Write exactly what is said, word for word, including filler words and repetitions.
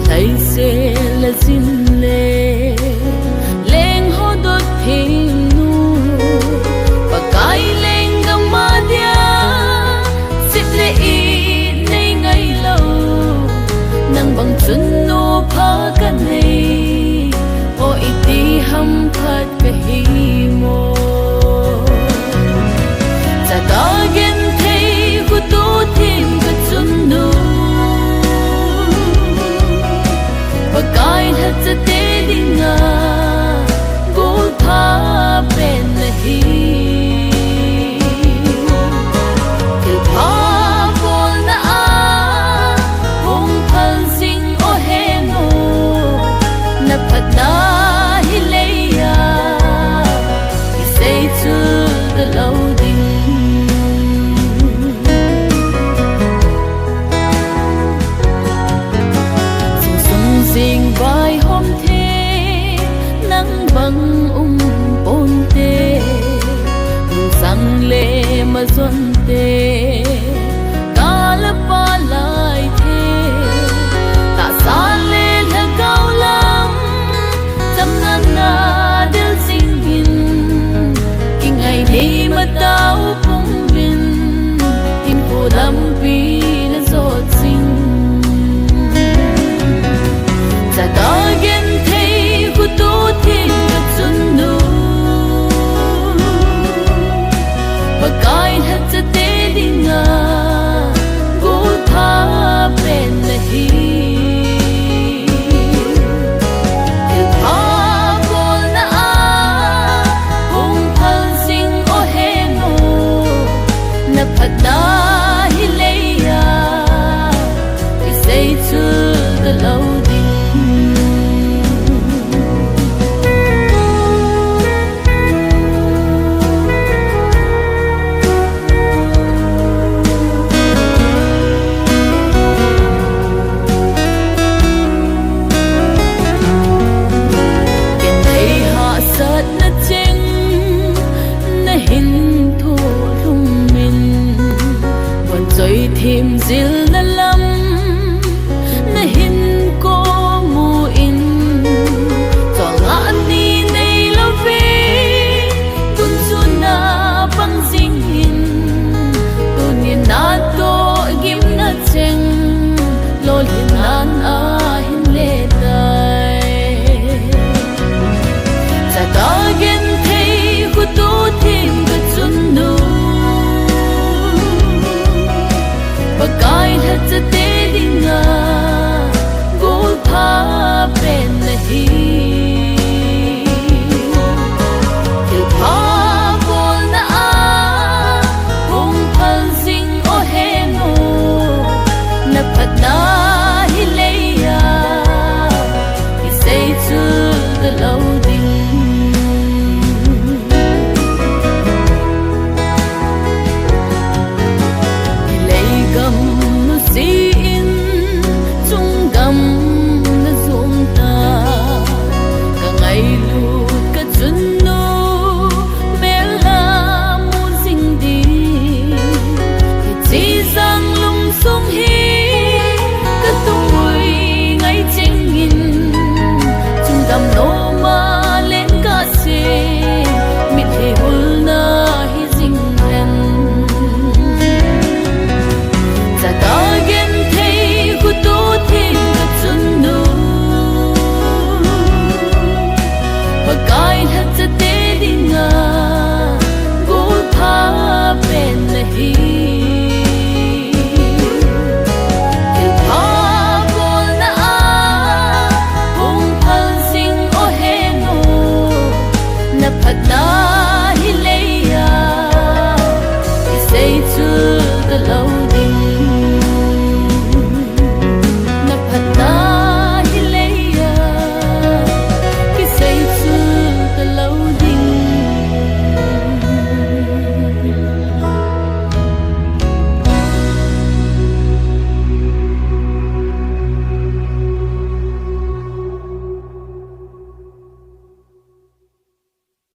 Lhaisel a jin le leng ho dot themnu, Pakai lenggam a dia sep le it nei ngailou, nang bang chun nu pha kanei, o iti ham phat kahi mo. Chata genthei khutu them kachun nu, Pakai lhachate dinga goltha pen nahi. Thilpha bolna a hung phal jing o he nu, naphatna hi leiya isei chul talou ding. Sing sung jing vaihom the, nang bang um ponte, lungsang le majonte